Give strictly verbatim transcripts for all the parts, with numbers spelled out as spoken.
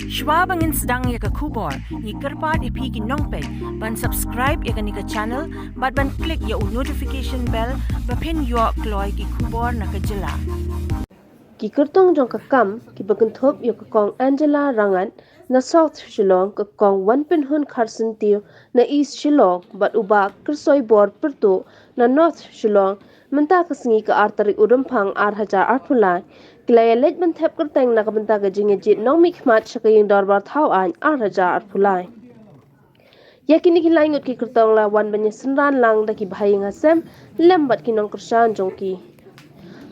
Shuwa ba ngin sdang ïa ka khubor, ngi kyrpad ïa phi ki nongpeit ban subscribe ïa kane ka channel bad ban click ïa u notification bell ba phin ïoh kloi ki khubor na ka jylla. Ki kyrtong jong ka kam kiba kynthup ïa ka Kong Angela Rangat na South Shillong, ka Kong Wanpynhun Kharsyntiew na East Shillong bad u Bah Kyrsoibor Pyrtuh na North Shillong, mynta ka sngi ka ar tarik u Rymphang ar hajar arphew lai ki la ïaleit ban thep kyrteng na ka bynta ka jingïajied nongmihkhmat sha ka ïing dorbar thaw aiñ ar hajar arphew lai. Ïa kine ki lai ngut ki kyrtong la wan ban ïasynran lang da ki bahaïing hasem lem bad ki nongkyrshan jong ki.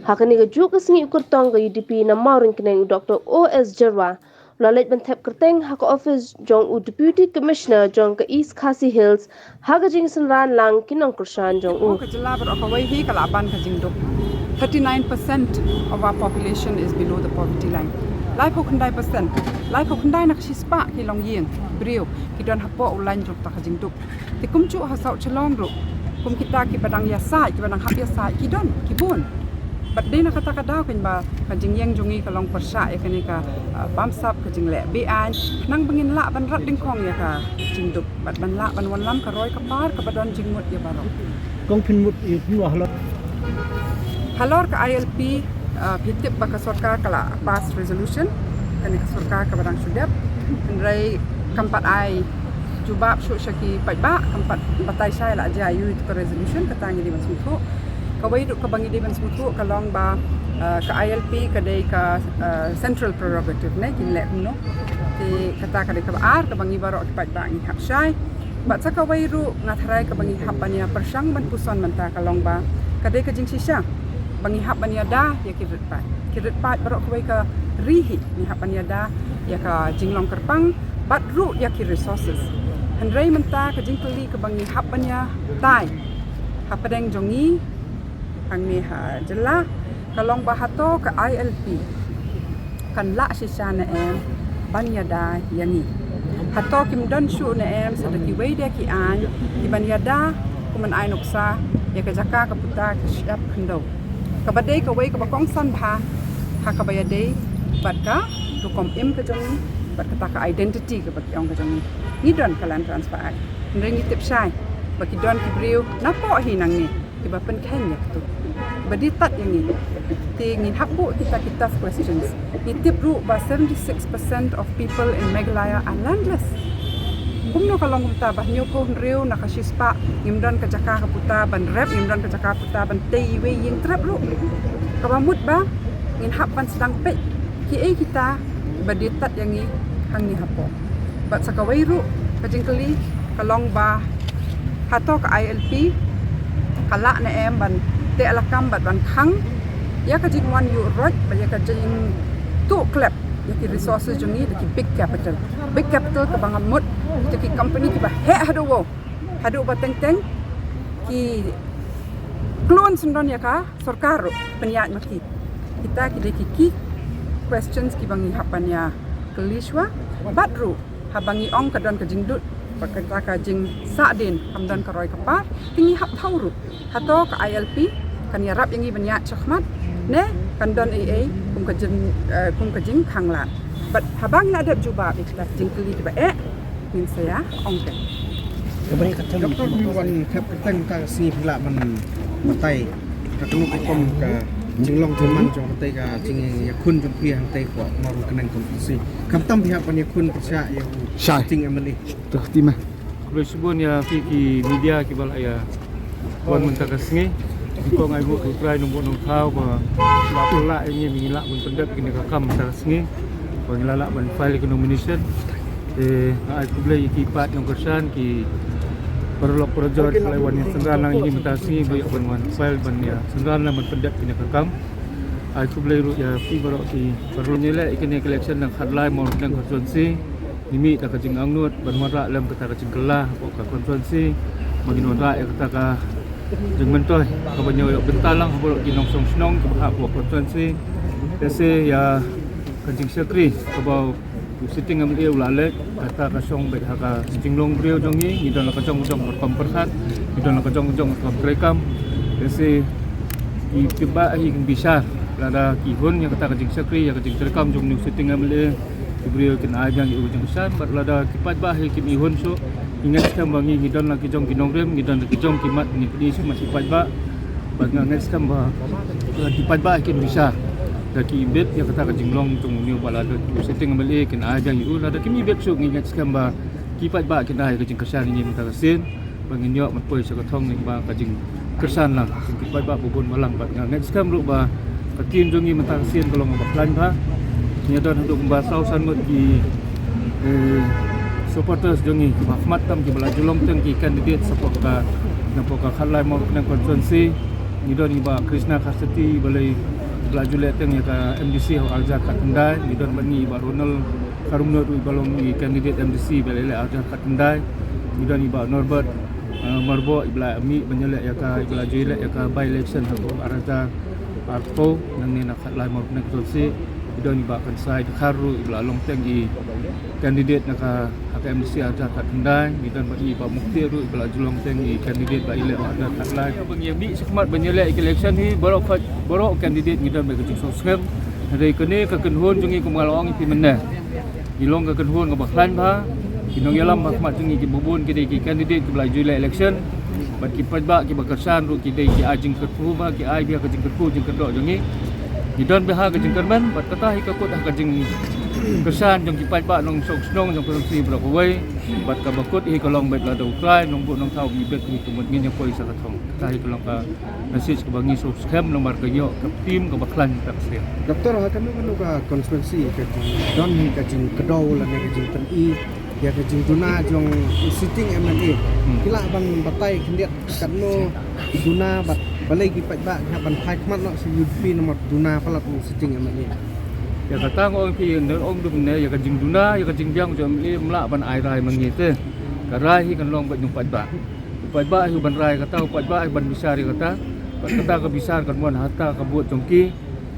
Ha kane kajuh ka sngi u kyrtong ka U D P na Mawryngkneng, u Doctor O S Jyrwa, u la leit ban thep kyrteng ha ka office jong u Deputy Commissioner jong ka East Khasi Hills ha ka jingsynran lang ki nongkyrshan jong u. Ka jylla baroh kawei hi ka lah ban ka jingduk. Thirty-nine percent of our population is below the poverty line. Laiphew khyndai percent, laiphew khyndai na ka shispah ki longïing briew ki don hapoh u lain jong kata ka jingduk. Te kumjuh ha South Shillong ruh, kum kita kiba dang ïasaid, kiba dang hap ïasaid, ki don, ki bun. Bad dei na kata ka daw kein ba ka jingïeng jong ngi ka long pyrshah ïa kane ka, ah, bamsap, ka jingleh be-aiñ, khnang ba ngin lah ban rat dyngkhong ïa ka jingduk bad ban lah ban wanlam ka roi ka par kaba don jingmut ïa baroh. Kong, phin mut ïa kumno halor? Halor ka I L P, ah, phi tip ba ka sorkar ka la pass resolution, kane ka sorkar kaba dang shu dep. Hynrei kam pat ai jubab shuh sha ki paidbah, kam pat batai shai la jia aiu ïa ka resolution, kata ngi dei ban sngewthuh. Kawei ruh kaba ngi dei ban sngewthuh ka long ba, ah, ka I L P ka dei ka, ah, central prerogative ne, kin leh kumno. Te kata ka dei kaba ar kaba ngi baroh ki paidbah ngi hap shai. Bad sa kawei ruh nga tharai kaba ngi hap ban ïa pyrshang ban puson mynta ka long ba ka dei ka jingshisha ba ngi hap ban ïada ïa ki rit paid. Ki rit paid baroh kawei ka ri hi ngi hap ban ïada ïa ka jinglong kyrpang bad ruh ïa ki resources. Hynrei mynta ka jingkylli kaba ngi hap ban ïa tai hapdeng jong ngi hangne ha jylla ka long ba hato ka I L P kan lah shisha ne em ban ïada ïa ngi. Hato kim don shuh ne em sa da kiwei de ki aiñ kiban ïada kum ban ai nuksa ïa ka jaka ka puta ka shyiap khyndew, kaba dei kawei kaba kongsan bha ha kaba ïadei bad ka rukom im ka jong ngi bad kata ka identity kaba ki ong ka jong ngi. Ngi don ka Land Transfer Act, hynrei ngi tip shai ba ki don ki briew napoh hi nangne kiba pynkheiñ ïa katu, ba die tat ïa ngi. Te ngin hap buh kita ki tough questions. Ngi tip ruh ba seventy-six percent of people in Meghalaya are landless. Kumno ka long kumta ba hynñiewphew hynriew na ka shispah ngim don ka jaka ka puta ban rep, ngim don ka jaka puta ban tei iwei ïing trep ruh? Kaba mut ba ngin hap ban sdang peit kiei kita ba die tat ïa ngi hangne hapoh. Bad sa kawei ruh ka jingkylli ka long ba hato ka I L P ka lah ne em ban teh lakam bad ban khang ïa ka jingwan ïuh roit bad ïa ka jingtuh klep ïa ki resources jong ngi da ki big capital. Big capital kaba nga mut ïa ki company kiba heh haduh wow, haduh ba teng teng ki klun syndon ïa ka sorkar ruh pynïaid ma ki. Kita ki dei ki key questions kiba ngi hap ban ïa kylli shuwa. Bad ruh haba ngi ong ka don ka jingduk bad kata ka jingsahdien kam don ka roi ka par, te ngi hap thaw ruh hato ka I L P kan ïarap ïa ngi ban ïaid shakhmat ne kan don ei ei kum ka jing, eh, kum ka jingkhang lad. Bad haba ngi la dep jubab ïa kita ki jingkylli kiba eh, ngin sa ïa ong te. Kaba dei ka tem. Doctor, phi wan thep kyrteng mynta ka sngi, phi lah ban batai ha kano ka rukom ka jinglong jingman jong katei ka jingïakhun jong phi hangtei hapoh Mawryngkneng constituency? Khamtam phi hap ban ïakhun pyrshah ïa u sitting M L A. Te khublei shibun ïa phi ki media kiba la ïa wan mynta ka sngi. Nyngkong ai nguh ïa U Trai Nongbuh Nongthaw ba la pynlah ïa ngi ba ngi lah ban pyndep ïa kane ka kam mynta ka sngi, ba ngi la lah ban file ïa ka nomination. Te nga ai khublei ïa ki paid nongkyrshan, ki paralok parajor kiba la wan ïa synran lang ïa ngi mynta ka sngi ba ïoh ban wan file ban ïa synran lang ban pyndep ïa kane ka kam. Ai khublei ruh ïa phi baroh ki paralok. Ngi leh ïa kane ka election dang khatlai Mawryngkneng constituency. Ngi mih da ka jingangnud ban wanrah lem kata ka jingkylla hapoh ka constituency ba ngin wanrah ïa kata ka jingmyntoi kaba ñiew ïoh bynta lang ha baroh ki nongshong shnong kiba hap hapoh constituency. Te sa ïa ka jingshakri kaba u sitting M L A u la leh, kata ka shong beit ha ka jinglong briew jong ngi. Ngi don la ka jong jong ka rukom pyrkhat, ngi don la ka jong jong ka rukom treikam. Te sa ngi tip ba hi kin bishar lada ki hun ïa kata ka jingshakri ïa ka jingtreikam jong u sitting M L A. briew kin ai biang ïa u jingkyrshan, bad lada ki paidbah hi kim ihun shuh, ngi ngeit skhem ba ngi, ngi don la ki jong ki nongrim, ngi don la ki jong ki mat, ngi pdiang shuh mat ki paidbah. Bad nga ngeit skhem ba, uh, ki paidbah kin bishar da ki ibit ïa kata ka jinglong jong une u ba la dep u sitting M L A, kin ai biang ïa u. Lada kim ibit shuh, ngi ngeit skhem ba ki paidbah kin ai ka jingkyrshan ïa ngi mynta ka sien, ba ngin ïoh ban poi sha ka thong lyngba ka jingkyrshan lang jong ki paidbah ba bun balang. Bad nga ngeit skhem ruh ba ka team jong ngi mynta ka sien ka long kaba khlaiñ bha. Ngi don haduh kumba saw san ngut ki, eh, supporters jong ngi kiba khmat tam, kiba la ju long teng ki candidate shapoh ka, napoh ka Khatlai Mawryngkneng constituency. Ngi don i Bah Krishna Kharsati ba la, ba la ju leh teng ïa ka M D C ha u arhajar khatkhyndai. Ngi don bad ngi i Bah Ronald Kharumnuid ruh ba long i candidate M D C ba la leh arhajar khatkhyndai. Ngi don i Bah Norbert, uh, Myrboh, i ba la mih ban ïaleh ïa ka, i ba la ju ïaleh ïa ka by election ha u arhajar arphew, nangne na Khatlai Mawryngkneng constituency. Ngi don i Bah Kynsai Dkhar ruh, i ba la long teng i candidate na ka, ha ka M D C arhajar khatkhyndai. Ngi don bad i Bah Mukti ruh, i ba la ju long teng i candidate ba i leh arhajar khatlai. Ba ngi mih shakhmat ban ïaleh ïa ka election hi, baroh ka, baroh candidate ngi don bad ka jingsngewskhem. Hynrei kane ka kynhun jong ngi, kum nga la ong ïa phi mynne, ngi long ka kynhun kaba khlaiñ bha. Ki nongïalam ba khmat jong ngi kiba bun ki dei ki candidate kiba la ju leh election. Bad ki paidbah kiba kyrshan ruh ki dei ki ai jingkyrkhu bha, ki ai biang ka jingkyrkhu jingkyrdoh jong ngi. Ngi don bha ha ka jingkyrmen, bad kata hi ka kut ha ka jingkyrshan jong ki paidbah nongshong shnong jong ka constituency baroh kawei. Bad kaba kut hi ka long bad lada U Trai Nongbuh Nongthaw u ibit, ngi ka mut ngin ïa poi sha ka thong. Kata hi ka long ka message kaba ngi sngewskhem namar ka ïoh ka team kaba khlaiñ mynta ka sien. Doctor, ha kano kano ka constituency ka jingdon hi ka jingkdew lane ka jingpyni ïa ka jingduna jong u sitting M L A. Hmm. Ki lah ban batai khyndiat katno duna bad balei ki paidbah ki hap ban phai khmat noh sha U D P namar duna palat u sitting M L A. Ïa kata nga ong phi, nga ong dum ne, ïa ka jingduna, ïa ka jingbiang jong M L A ym lah ban ai rai ma ngi te. Ka rai hi kan long bad u paidbah. U paidbah hi u ban rai kata, u paidbah hi u ban bishar ïa kata. Bad kata ka bishar kan wan ha kata ka vote jong ki.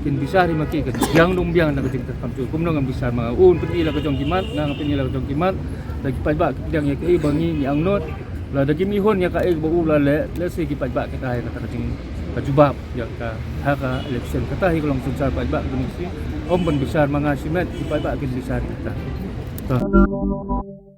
Kin bishar hi ma ki, ka biang dang biang na ka jingtrei kam jong u. Kumno ngan bishar ma nga, un pyni la ka jong ki mat, nga ngan pyni la ka jong ki mat. Da ki paidbah ki pdiang ïa kaei ba ngi ngi angnud. Lada kim ihun ïa kaei ba u la leh, lehse ki paidbah kin ai kata ka jing, ka jubab ïa ka ha ka election. Kata hi ka long synshar paidbah ka jong ngi shi. Ym ban bishar ma nga shimet, ki paidbah kin bishar ïa kata. To.